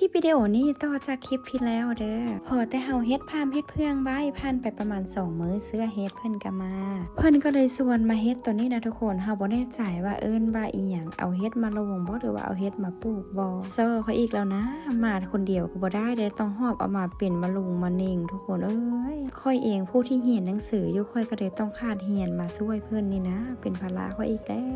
ຄລິບວິດີໂອນີ້ຕໍ່ຈາກຄລິບທີ່ແລ້ວເດີ ພໍແຕ່ເຮົາເຮັດພາມເຮັດເຟືອງໄວ້ ຜ່ານໄປປະມານສອງມື້ ເຊື້ອເຫັດເພິ່ນກໍມາ ເພິ່ນກໍເລີຍຊວນມາເຮັດໂຕນີ້ນະທຸກຄົນ. ເຮົາບໍ່ແນ່ໃຈວ່າເອີ້ນວ່າອີ່ຫຍັງ ເອົາເຫັດມາລົງບໍ ຫຼືວ່າເອົາເຫັດມາປູກບໍ. ຊໍຂ້ອຍອີກແລ້ວນະ ມາຄົນດຽວກໍບໍ່ໄດ້ເດ້ ຕ້ອງຫອບເອົາມາເປັນມາລຸງມາເນັ່ງ ທຸກຄົນເອີຍ. ຂ້ອຍເອງຜູ້ທີ່ຮຽນໜັງສືຢູ່ ຂ້ອຍກໍເລີຍຕ້ອງຂາດຮຽນມາຊ່ວຍເພິ່ນນີ້ນະ ເປັນພາລະຂ້ອຍອີກແລ້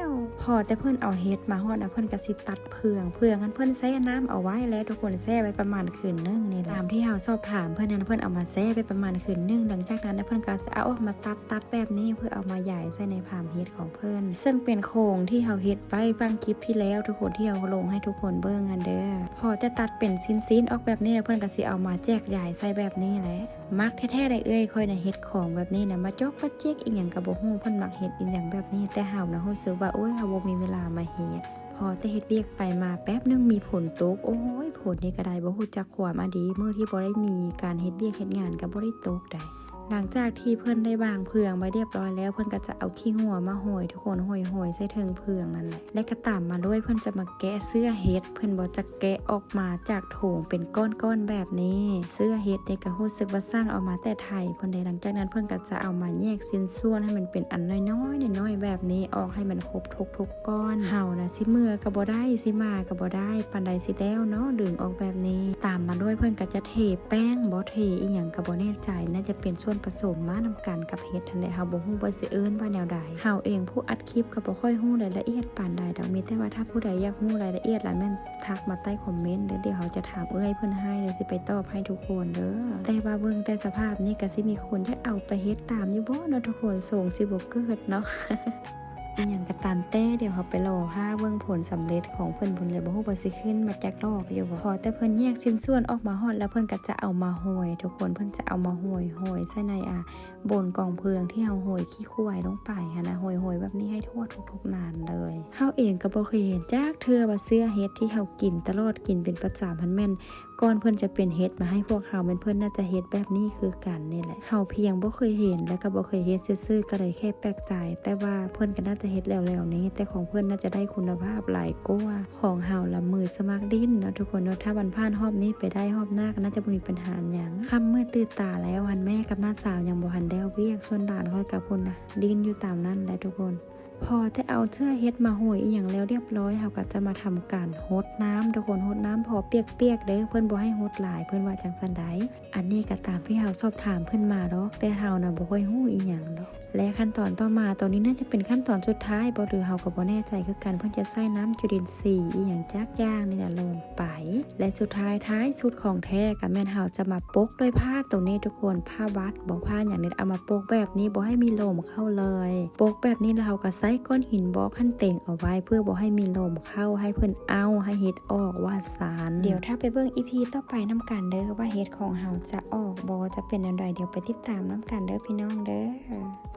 ວ. ພໍແຕ່ເພິ່ນເອົາເຫັດມາຮອດນະ ເພິ່ນກໍຊິຕັດເຟືອງ ເຟືອງຫັ້ນເພິ່ນແຊ່ນ້ຳເອົາໄວ້ແລ້ວທຸກຄົນ ແຊ່ໄວ້ປະມານຄືນໜຶ່ງນີ້ແຫຼະ. ຕາມທີ່ເຮົາສອບຖາມເພິ່ນຫັ້ນ ເພິ່ນເອົາມາແຊ່ໄວ້ປະມານຄືນໜຶ່ງ ຫຼັງຈາກນັ້ນນະ ເພິ່ນກໍຊິເອົາອອກມາຕັດ ຕັດແບບນີ້ ເພື່ອເອົາມາຢາຍໃສ່ໃນພາມເຫັດຂອງເພິ່ນ ເຊິ່ງເປັນໂຄງທີ່ເຮົາເຮັດໄວ້ຫວ່າງຄລິບທີ່ແລ້ວທຸກຄົນ ທີ່ເຮົາລົງໃຫ້ທຸກຄົນເບິ່ງຫັ້ນເດີ. ພໍແຕ່ຕັດເປັນຊິ້ນໆອອກແບບນີ້ແລ້ວ ເພິ່ນກໍຊິເອົາມາແຈກຢາຍໃສ່ແບບນີ້ແຫຼະ. ມັກແທ້ໆໃດເອື້ອຍຂ້ອຍນະ ເຮັດຂອງແບບນີ້ນະ ມາຈອກປະຈິກອີ່ຫຍັງກໍບໍ່ຮູ້ ເພິ່ນມັກເຮັດອີ່ຫຍັງແບບນີ້. ແຕ່ເຮົານະຮູ້ສຶກວ່າ ໂອ້ຍ ເຮົາບໍ່ມີເວລາມາເຮັດ. ພໍແຕ່ເຮັດວຽກໄປມາແປັບໜຶ່ງ ມີຝົນຕົກ ໂອ້ຍ ຝົນນີ້ກໍໄດ້ບໍ່ຮູ້ຈັກຄວາມອະດີ ມື້ທີ່ບໍ່ໄດ້ມີການເຮັດວຽກເຮັດງານກໍບໍ່ໄດ້ຕົກໃດ. ຫຼັງຈາກທີ່ເພິ່ນໄດ້ວາງເຟືອງໄວ້ຮຽບຮ້ອຍແລ້ວ ເພິ່ນກໍຈະເອົາຂີ້ງົວມາຫ້ອຍ ທຸກຄົນ ຫ້ອຍໆໃສ່ເທິງເຟືອງນັ້ນແຫຼະ ແລະກໍຕາມມາດ້ວຍ ເພິ່ນຈະມາແກະເຊື້ອເຫັດ ເພິ່ນບໍ່ຈະແກະອອກມາຈາກໂຖງເປັນກ້ອນໆແບບນີ້. ເຊື້ອເຫັດນີ້ກໍຮູ້ສຶກວ່າສັ່ງເອົາມາແຕ່ໄທພຸ້ນເດ້. ຫຼັງຈາກນັ້ນເພິ່ນກໍຈະເອົາມາແຍກຊິ້ນສ່ວນໃຫ້ມັນເປັນອັນນ້ອຍໆ ນ້ອຍໆແບບນີ້ ອອກໃຫ້ມັນຄົບທຸກໆກ້ອນ. ເຮົານະຊິເມືອກໍບໍ່ໄດ້ ຊິມາກໍບໍ່ໄດ້ ປານໃດຊິແລ້ວເນາະ ດຶງອອກແບບນີ້. ຕາມມາດ້ວຍ ເພິ່ນກໍຈະເທແປ້ງບໍ ເທອີ່ຫຍັງກໍບໍ່ແນ່ໃຈ ໜ້າຈະເປັນສ່ວນປະສົມມານຳກັນກັບເຫັດຫັ້ນແຫຼະ ເຮົາບໍ່ຮູ້ວ່າຊິເອີ້ນວ່າແນວໃດ. ເຮົາເອງຜູ້ອັດຄລິບກໍບໍ່ຄ່ອຍຮູ້ລາຍລະອຽດປານໃດດອກ ມີແຕ່ວ່າຖ້າຜູ້ໃດຢາກຮູ້ລາຍລະອຽດລະແມ່ນທັກມາໃຕ້ຄອມເມັນເດີ ດຽວເຮົາຈະຖາມເອື້ອຍເພິ່ນໃຫ້ ແລ້ວຊິໄປຕອບໃຫ້ທຸກຄົນເດີ. ແຕ່ວ່າເບິ່ງແຕ່ສະພາບນີ້ກໍຊິມີຄົນຢາກເອົາໄປເຮັດຕາມຢູ່ບໍເນາະທຸກຄົນ ສົງຊິບໍ່ເກີດເນາະ. ອີ່ຫຍັງກໍຕາມແຕ່ ດຽວເຮົາໄປລໍຖ້າເບິ່ງຜົນສຳເລັດຂອງເພິ່ນພຸ້ນແຫຼະ ບໍ່ຮູ້ວ່າຊິຂຶ້ນມາຈັກດອກຢູ່ບໍ. ພໍແຕ່ເພິ່ນແຍກຊິ້ນສ່ວນອອກມາຮອດແລ້ວ ເພິ່ນກໍຈະເອົາມາຫ້ອຍ ທຸກຄົນ ເພິ່ນຈະເອົາມາຫ້ອຍໆໃສ່ໃນ ອ່າ ບົນກອງເຟືອງທີ່ເຮົາໂຮຍຂີ້ຄວາຍລົງໄປຫັ້ນນະ ໂຮຍໆແບບນີ້ໃຫ້ທົ່ວທຸກໆນານເລີຍ. ເຮົາເອງກໍບໍ່ເຄີຍເຫັນຈັກເທື່ອວ່າເຊື້ອເຫັດທີ່ເຮົາກິນຕະຫຼອດ ກິນເປັນປະຈຳຫັ້ນແມ່ນ ກ່ອນເພິ່ນຈະເປັນເຫັດມາໃຫ້ພວກເຮົາ ແມ່ນເພິ່ນໜ້າຈະເຮັດແບບນີ້ຄືກັນນີ້ແຫຼະ. ເຮົາພຽງບໍ່ເຄີຍເຫັນ ແລະກໍບໍ່ເຄີຍເຮັດຊື່ໆ ກໍເລີຍແຄ່ແປກໃຈ ແຕ່ວ່າເພິ່ນກໍໜ້າຈະເຮັດແລ້ວໆນີ້ ແຕ່ຂອງເພິ່ນໜ້າຈະໄດ້ຄຸນນະພາບຫຼາຍກວ່າ. ຂອງເຮົາລະມືສະໝັກດິ້ນເນາະທຸກຄົນເນາະ ຖ້າມັນຜ່ານຮອບນີ້ໄປໄດ້ ຮອບໜ້າກໍໜ້າຈະບໍ່ມີປັນຫາຫຍັງ. ຄ່ຳມືດຕື່ນຕາແລ້ວຫັ້ນ ແມ່ກັບນ້າສາວຍັງບໍ່ທັນແລ້ວວຽກ ສ່ວນຫຼານຂ້ອຍກັບພຸ້ນນະ ດິ້ນຢູ່ຕາມນັ້ນແຫຼະທຸກຄົນ. ພໍແຕ່ເອົາເຊື້ອເຫັດມາໂຮຍອີ່ຫຍັງແລ້ວຮຽບຮ້ອຍ ເຮົາກໍຈະມາທຳການຫົດນ້ຳທຸກຄົນ ຫົດນ້ຳພໍປຽກໆເດີ ເພິ່ນບໍ່ໃຫ້ຫົດຫຼາຍ ເພິ່ນວ່າຈັ່ງຊັ້ນໃດ. ອັນນີ້ກໍຕາມທີ່ເຮົາສອບຖາມເພິ່ນມາດອກ ແຕ່ເຮົານະບໍ່ຄ່ອຍຮູ້ອີ່ຫຍັງດອກ. ແລະຂັ້ນຕອນຕໍ່ມາ ໂຕນີ້ໜ້າຈະເປັນຂັ້ນຕອນສຸດທ້າຍບໍ ຫຼືເຮົາກໍບໍ່ແນ່ໃຈຄືກັນ ເພິ່ນຈະໃສ່ນ້ຳຈຸລິນຊີອີ່ຫຍັງຈັກຢ່າງນີ້ນະລົງໄປ ແລະສຸດທ້າຍ ທ້າຍສຸດຂອງແທ້ກໍແມ່ນເຮົາຈະມາປົກດ້ວຍຜ້າໂຕນີ້ທຸກຄົນ ຜ້າວັດບໍ ຜ້າຫຍັງນີ້ ເອົາມາປົກແບບນີ້ ບໍ່ໃຫ້ມີລົມເຂົ້າເລີຍ. ປົກແບບນີ້ແລ້ວເຮົາກໍໃສ່ກ້ອນຫີນບອກຫັ້ນເຕັງເອົາໄວ້ ເພື່ອບໍ່ໃຫ້ມີລົມເຂົ້າ ໃຫ້ເພິ່ນເອົາ ໃຫ້ເຫັດອອກວ່າຊັ້ນ. ດຽວຖ້າໄປເບິ່ງອີພີຕໍ່ໄປນຳກັນເດີ ວ່າເຫັດຂອງເຮົາຈະອອກບໍ່ ຈະເປັນແນວໃດ ດຽວໄປຕິດຕາມນຳກັນເດີພີ່ນ້ອງເດີ.